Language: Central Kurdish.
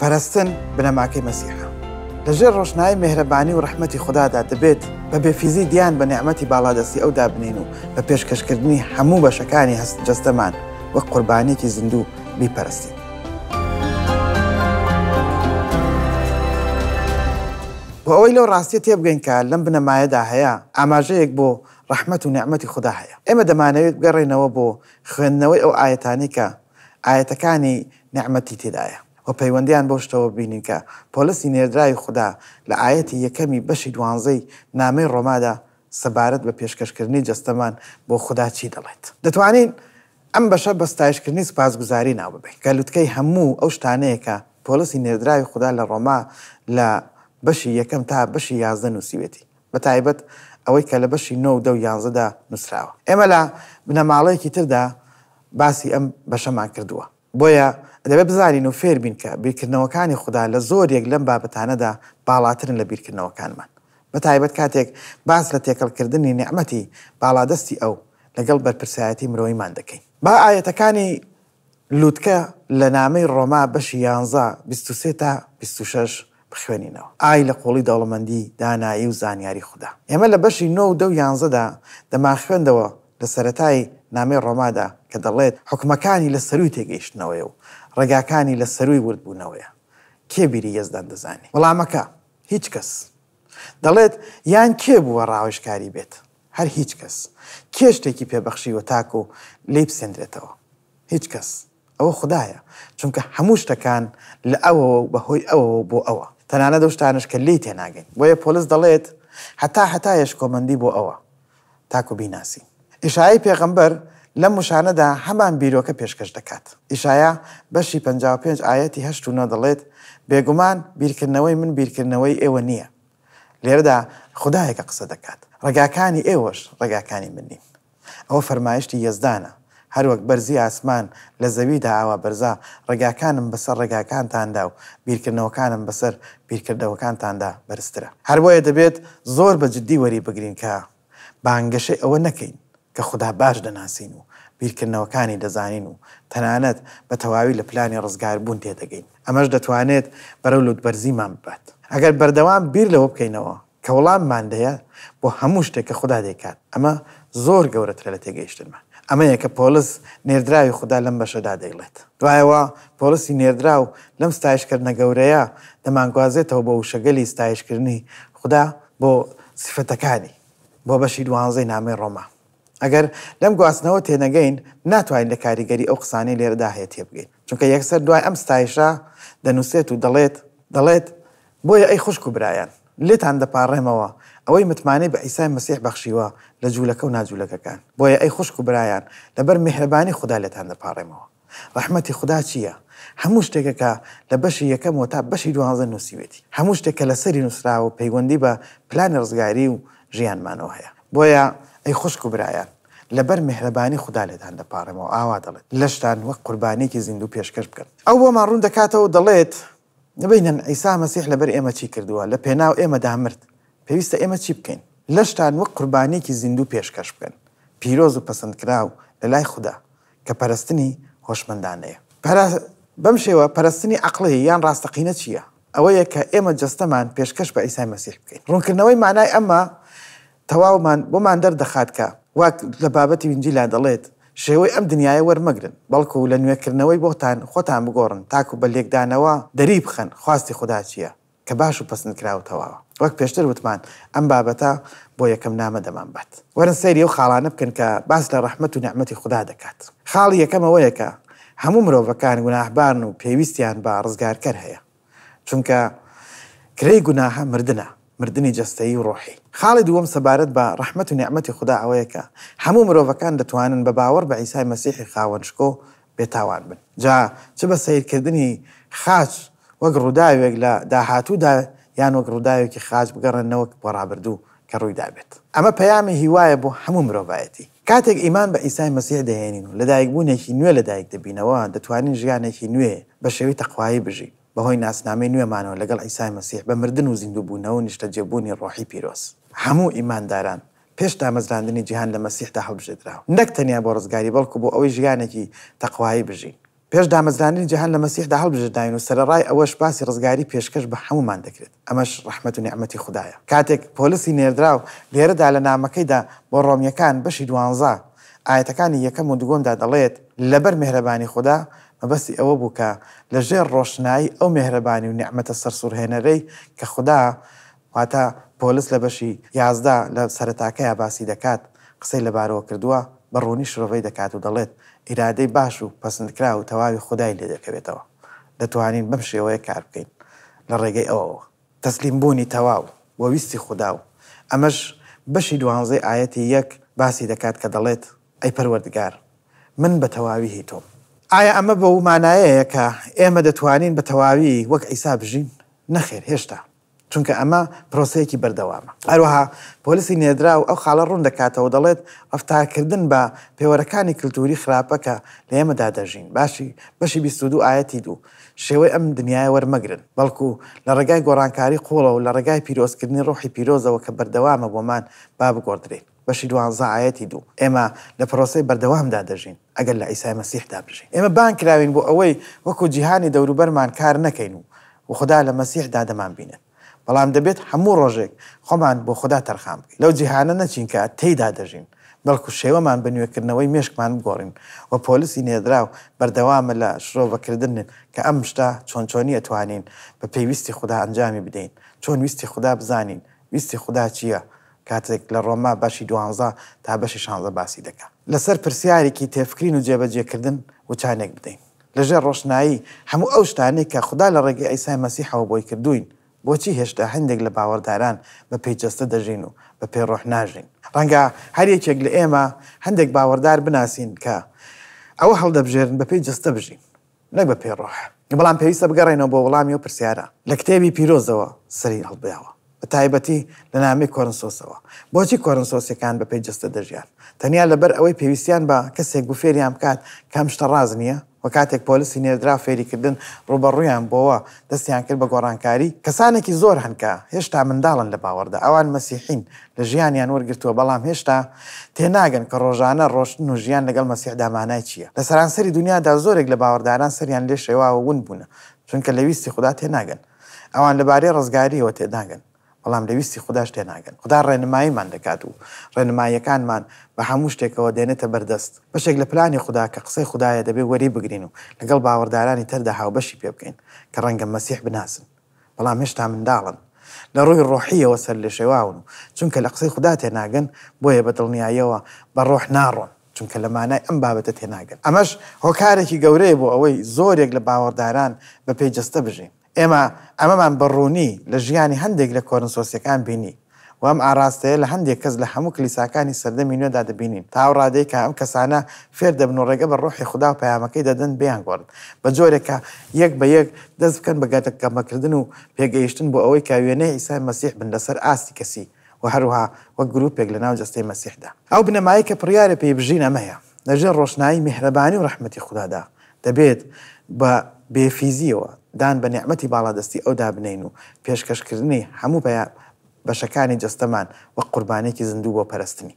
پەرستن بنەماکەی مەسیحە. لە ژێر ڕۆشنایی مێهرەبانی و ڕەحمەتی خودادا دەبێت بە بێفیزی دیان بە نیعمەتی باڵادەستی ئەودا بنێین و بە پێشکەشکردنی هەموو بەشەکانی هەست جەستەمان وەک قوربانییەکی زیندوو بیپەرستین. بۆ ئەوەی لەو ڕاستیە تێبگەین کە لەم بنەمایەدا هەیە، ئاماژەیەک بۆ ڕەحمەت و نیعمەتی خودا هەیە. ئێمە دەمانەوێت بگەڕێینەوە بۆ خوێندنەوەی ئەو ئایەتانەی کە ئایەتەکانی نیعمەتی تێدایە و پەیوەندیان بەو شتەوە ببینین کە پۆلسی نێردراوی خودا لە ئایەتی یەکەمی بەشی دوانزەی نامەی ڕۆمادا سەبارەت بە پێشکەشکردنی جەستەمان بۆ خودا چی دەڵێت. دەتوانین ئەم بەشە بە ستایشکردنی سوپاسگوزاری ناو ببەین، کە لوتکەی هەموو ئەو شتانەیە کە پۆلسی نێردراوی خودا لە ڕۆما لە بەشی یەکەم تا بەشی 11 نووسیوێتی، بە تایبەت ئەوەی کە لە بەشی نۆ و دە و یانزەدا نووسراوە. ئێمە لە بنەماڵەیەکی تردا باسی ئەم بەشەمان کردووە. بۆیە دەبێت بزانین و فێر بین کە بیرکردنەوەکانی خودا لە زۆریەک لەم بابەتانەدا باڵاترن لە بیرکردنەوەکانمان، بە تایبەت کاتێک باس لە تێکەڵکردنی نیعمەتی باڵادەستی ئەو لەگەڵ بەرپرسایەتی مرۆییمان دەکەین. با ئایەتەکانی لوتکە لە نامەی ڕۆما بەشی یانزە، 23 تا 26، بخوێنینەوە. ئای لە قووڵی دەوڵەمەندی دانایی و زانیاری خودا! ئێمە لە بەشی نۆ و دە و یانزەدا دەمانخوێندەوە لە سەرەتای نامەی ڕۆمادا کە دەڵێت، حوکمەکانی لە سەرووی تێگەیشتنەوەیە و ڕێگاکانی لە سەرووی وردبوونەوەیە. کێ بیری یەزدان دەزانێ؟ وەڵامەکە، هیچ کەس. دەڵێت، یان کێ بووە ڕاوێژکاری بێت؟ هەر هیچ کەس. کێ شتێکی پێ بەخشیوە تاکو لێی بسێندرێتەوە؟ هیچ کەس. ئەوە خودایە، چونکە هەموو شتەکان لە ئەوەوە و بە هۆی ئەوەوە و بۆ ئەوە، تەنانەت ئەو شتانەش کە لێی تێناگەین. بۆیە پۆلس دەڵێت، هەتا هەتایە شکۆمەندی بۆ ئەوە، تاکو بیناسین. ئیشایای پێغەمبەر لەم وشانەدا هەمان بیرۆکە پێشکەش دەکات. ئیشایا بەشی 55 ئایەتی هەشت و نۆ دەڵێت، بێگومان بیرکردنەوەی من بیرکردنەوەی ئێوە نییە. لێرەدا خودایە کە قسە دەکات. ڕێگاکانی ئێوەش ڕێگاکانی من نین. ئەوە فەرمایشتی یەزدانە، هەروەک بەرزی ئاسمان لە زەویدا ئاوا بەرزە، ڕێگاکانم بەسەر ڕێگاکانتاندا و بیرکردنەوەکانم بەسەر بیرکردنەوەکانتاندا بەرزترە. هەر بۆیە دەبێت زۆر بە جددی وەریبگرین کە بانگەشەی ئەوە نەکەین کە خودا باش دەناسین و بیرکردنەوەکانی دەزانین و تەنانەت بە تەواوی لە پلانی ڕزگاربوون تێدەگەین. ئەمەش دەتوانێت بەرەو لوتبەرزیمان ببات. ئەگەر بەردەوام بیر لەوە بکەینەوە کە وەڵاممان دەیە بۆ هەموو شتێک کە خودا دەیکات، ئەمە زۆر گەورەترە لە تێگەیشتنمان. ئەمەیە کە پۆڵس نێردراوی خودا لەم بەشەدا دەیڵێت. دوایەوە پۆڵسی نێردراو لەم ستایشکردنە گەورەیە دەمانگوازێتەوە بۆ وشەگەلی ستایشکردنی خودا بۆ سیفەتەکانی، بۆ بەشی دوانزەی نامەی ڕۆما. ئەگەر لەم گواستنەوە تێنەگەین، ناتوانین لە کاریگەری ئەو قسانەی لێرەدا هەیە تێبگەین. چونکە یەکسەر دوای ئەم ستایشە دەنووسێت و دەڵێت، دەڵێت، بۆیە ئەی خوشک و برایان، لێتان دەپاڕێمەوە، ئەوەی متمانەی بە عیسای مەسیح بەخشیوە لە جوولەکە و ناجوولەکەکان. بۆیە ئەی خوشک و برایان، لەبەر میهرەبانی خودا لێتان دەپاڕێمەوە. ڕەحمەتی خودا چییە؟ هەموو شتێکە کە لە بەشی یەکەمەوە تا بەشی دوانزە نووسیوێتی. هەموو شتێک کە لەسەری نووسراوە و پەیوەندی بە پلانی ڕزگاری و ژیانمانەوە هەیە. بۆیە ئەی خوشک و برایان، لەبەر میهرەبانی خودا لێتان دەپاڕێمەوە، ئاوا دەڵێت، لەشتان وەک قوربانییەکی زیندوو پێشکەش بکەن. ئەو بۆمان ڕوون دەکاتەوە و دەڵێت، ببینن عیسا مەسیح لەبەر ئێمە چی کردووە، لە پێناو ئێمەدا مرد. پێویستە ئێمە چی بکەین؟ لەشتان وەک قوربانییەکی زیندوو پێشکەش بکەن، پیرۆز و پەسەندکراو لەلای خودا، کە پەرستنی هۆشمەندانەیە. بەم شێوە پەرستنی عەقڵی یان ڕاستەقینە چییە؟ ئەوەیە کە ئێمە جەستەمان پێشکەش بە عیسای مەسیح بکەین. ڕوونکردنەوەی مانای ئەمە تەواومان بۆمان دەردەخات کە وەک لە بابەتی ئینجیلا دەڵێت، شێوەی ئەم دنیایە وەرمەگرن، بەڵکو لە نوێکردنەوەی بۆتان خۆتان بگۆڕن تاکو بە لێکدانەوە دەریبخەن خواستی خودا چییە، کە باش و پەسندکراو و تەواوە. وەک پێشتر وتمان ئەم بابەتە بۆ یەکەم نامە دەمانبات. وەرن سەیری ئەو خاڵانە بکەن کە باس لە ڕەحمەت و نیعمەتی خودا دەکات. خاڵی یەکەم ئەوەیە کە هەموو مرۆڤەکان گوناهبارن و پێویستیان بە ڕزگارکەر هەیە. چونکە کرێی گوناهە مردنە، مردنی جەستەیی و ڕۆحی. خاڵی دووەم سەبارەت بە ڕەحمەت و نیعمەتی خودا ئەوەیە کە هەموو مرۆڤەکان دەتوانن بە باوەڕ بە عیسای مەسیحی خاوەن شکۆ بێتاوان بن. جا چ بە سەیرکردنی خاچ وەک ڕووداوێک لە داهاتوودا یان وەک ڕووداوێکی خاچ بگەڕێننەوە بۆ ڕابردوو کە ڕوویدابێت. ئەمە پەیامی هیوایە بۆ هەموو مرۆڤایەتی. کاتێک ئیمان بە عیسای مەسیح دەهێنین و لەدایکبوونێکی نوێ لەدایک دەبینەوە، دەتوانین ژیانێکی نوێ بە شێوەی تەقوایی بژین، بەهۆی ناسنامەی نوێمانەوە لەگەڵ عیسای مەسیح بە مردن و زیندووبوونەوە و نیشتەجێبوونی ڕۆحی پیرۆز. هەموو ئیمانداران پێش دامەزراندنی جیهان لە مەسیحدا هەڵبژێردراون، نەک تەنیا بۆ ڕزگاری بەڵکو بۆ ئەوەی ژیانێکی تەقوایی بژین. پێش دامەزراندنی جیهان لە مەسیحدا هەڵبژێرداوین و سەرەڕای ئەوەش باسی ڕزگاری پێشکەش بە هەموومان دەکرێت. ئەمەش ڕەحمەت و نیعمەتی خودایە. کاتێک پۆلسی نێردراو لێرەدا لە نامەکەیدا بۆ ڕۆمییەکان بەشی دوانزە ئایەتەکانی یەکەم و دووەمدا دەڵێت، لەبەر میهرەبانی خودا، مەبەستی ئەوە بوو کە لە ژێر ڕۆشنایی ئەو میهرەبانی و نیعمەتە سەرسوڕهێنەرەی کە خودا، واتە پۆلس لە بەشی 11 لە سەرەتاکەیا باسی دەکات، قسەی لەبارەوە کردووە، بە ڕوونی شرۆڤەی دەکات و دەڵێت، ئیرادەی باش و پەسندکراو و تەواوی خودای لێ دەکەوێتەوە. دەتوانین بەم شێوەیە کار بکەین لە ڕێگەی ئەوەوە. تەسلیم بوونی تەواو بۆ ویستی خودا و ئەمەش بەشی دوانزەی ئایەتی یەک باسی دەکات کە دەڵێت، ئەی پەروەردگار من بە تەواوی هی تۆم. ئایا ئەمە بەو مانایەیە کە ئێمە دەتوانین بە تەواوی وەک عیسا بژین؟ نەخێر هێشتا، چونکە ئەمە پرۆسەیەکی بەردەوامە. هەروەها پۆلسی نێردراو ئەو خاڵە ڕوون دەکاتەوە و دەڵێت، ڕەفتارکردن بە پێوەرەکانی کلتوری خراپە کە لە ئێمەدا دەژین، باشی بەشی 22 ئایەتی دوو، شێوەی ئەم دنیایە وەرمەگرن، بەڵکو لە ڕێگای گۆڕانکاری قووڵەوە و لە ڕێگای پیرۆزکردنی ڕۆحی پیرۆزەوە کە بەردەوامە بۆمان با بگۆڕدرێین. بەشی دوانزە ئایەتی دوو، ئێمە لە پرۆسەی بەردەوامدا دەژین ئەگەر لە عیسای مەسیحدا بژین. ئێمە بانگ کراوین بۆ ئەوەی وەکو جیهانی دەوروبەرمان کار نەکەین و و خودا لە مەسیحدا دەمانبینێت. بەڵام دەبێت هەموو ڕۆژێک خۆمان بۆ خودا تەرخان بکەین. لەو جیهانە نەچین کە تێیدا دەژین، بەڵکو شێوەمان بە نوێکردنەوەی مێشکمان بگۆڕین و پۆلسی نێردراو بەردەوامە لە شرۆڤەکردن کە ئەم شتە چۆن چۆنی ئەتوانین بە پێی ویستی خودا ئەنجامی بدەین، چۆن ویستی خودا بزانین، ویستی خودا چییە؟ کاتێک لە ڕۆما بەشی دوانزە تا بەشی شانزە باسی دەکا. لەسەر پرسیارێکی تێفکرین و جێبەجێکردن وچانێک بدەین. لەژێر ڕۆشنایی هەموو ئەو شتانەی کە خودا لە ڕێگەی عیسای مەسیحەوە بۆی کردووین، بۆچی هێشتا هەندێک لە باوەڕداران بە پێی جەستە دەژین و بە پێی ڕۆح ناژین؟ ڕەنگە هەر یەکێک لە ئێمە هەندێک باوەڕدار بناسین کە ئەوە هەڵدەبژێرن بە پێی جەستە بژین نەک بە پێی ڕۆح. بەڵام پێویستە بگەڕێینەوە بۆ وەڵامی ئەو پرسیارە. لە کتێبی پیرۆزەوە سەری هەڵداوە. بە تایبەتی لە نامەی کۆرنسۆسەوە. بۆچی کۆرنسۆسیەکان بە پێی جەستە دەژیان؟ تەنیا لەبەر ئەوەی پێویستیان بە کەسێک بوو فێریان بکات کە ئەم شتە ڕاست نییە؟ وە کاتێک پۆلسی نێردراو فێریکردن ڕووبەڕوویان بۆوە دەستیان کرد بە گۆڕانکاری؟ کەسانێکی زۆر هەن کە هێشتا منداڵن لە باوەڕدا، ئەوان مەسیحین، لە ژیانیان وەرگرتووە، بەڵام هێشتا تێناگەن کە ڕۆژانە ڕۆشتن و ژیان لەگەڵ مەسیحدا مانای چییە. لە سەرانسەری دونیادا زۆرێک لە باوەڕداران سەریان لێ شێواوە و ون بوونە، چونکە لە ویستی خودا تێناگەن. ئەوان لەبارەی ڕزگارییەوە تێناگەن، بەڵام لە ویستی خوداش تێناگەن. خودا ڕێنماییمان دەکات و ڕێنماییەکانمان بە هەموو شتێکەوە دێنێتە بەردەست. بەشێک لە پلانی خودا کە قسەی خودایە دەبێت وەریبگرین و لەگەڵ باوەڕدارانی تردا هاوبەشی پێ بکەین کە ڕەنگە مەسیح بناسن بەڵام هێشتا منداڵن. لە ڕووی ڕۆحییەوە سەرلێشێواون و چونکە لە قسەی خودا تێناگەن بۆیە بە دڵنیاییەوە بە ڕۆح ناڕۆن. چونکە لە مانای ئەم بابەتە تێناگەن. ئەمەش هۆکارێکی گەورەیە بۆ ئەوەی زۆرێک لە باوەڕداران بە پێی جەستە بژین. ئێمە ئەمەمان بە ڕوونی لە ژیانی هەندێک لە کۆرنسۆسیەکان بینی و ئەم ئاڕاستەیە لە هەندێک کەس لە هەموو کلیساکانی سەردەمی نوێدا دەبینین تا ئەو ڕادەی کە ئەم کەسانە فێر دەبن و ڕێگە بە ڕۆحی خودا و پەیامەکەی دەدەن بیانگۆڕن بە جۆرێک کە یەک بە یەک دەست بکەن بە گەمەکردن و پێگەیشتن بۆ ئەوەی کە وێنەی عیسای مەسیح بن لەسەر ئاستی کەسی و هەروەها وەک گروپێک لەناو جەستەی مەسیحدا. ئەو بنەمایەی کە پڕیارە پێی بژین ئەمەیە، لەژێر ڕۆشنایی میهرەبانی و ڕەحمەتی خودادا، دەبێت بە بێفیزییەوە دان بە نیعمەتی باڵادەستی ئەودا بنێین و پێشکەشکردنی هەموو بەشەکانی جەستەمان وەک قوربانییەکی زیندوو بۆ پەرستنی.